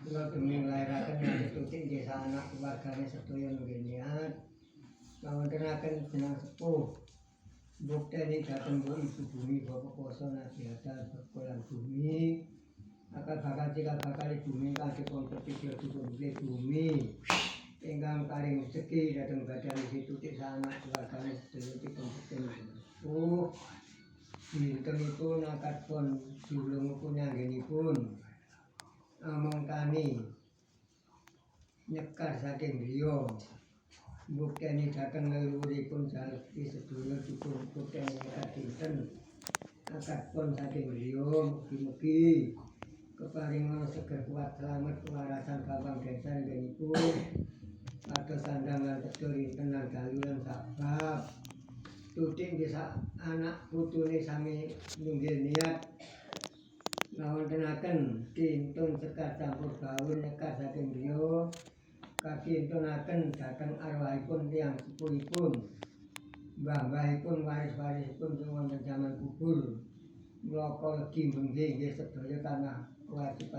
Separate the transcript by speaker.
Speaker 1: Kula demi nglairaken nganti tutik nggih anak keluargane sedaya nggih niat. Ngawontenaken jeneng sepuh. Bukteni dhateng Bu Ibu Bumi, Bapak Kuasa Nabi Adam lan bumi. Akal bakal cikal bakal bumi kang dipun petitya dipun bumi. Ingkang paring rezeki dhateng badan si tutik sanak keluargane sedaya dipun bekteni sepuh. Dintenipun akad pun julungipun anggenipun among tani nyekar saking griya, bukteni dhateng leluhuripun jalpi sedaya dipun bukteni nyekar dinten akad pun saking griya. Mugi-mugi keparingan seger, kuat, slamet, kewarasan gampang desa anggenipun pados sandang lan tejo rinten lan dalu lan sabab. Tutik nggih sak anak putune sami nunggil niat ngawontenaken kintun sekar campur baur nyekar saking griya kakintunaken dhateng arwahipun tiyang sepuhipun, mbah-mbahipun, waris-warisipun sing wonten jaman kubur. Mlaka legi menggih nggih sedaya tanah kewajiban.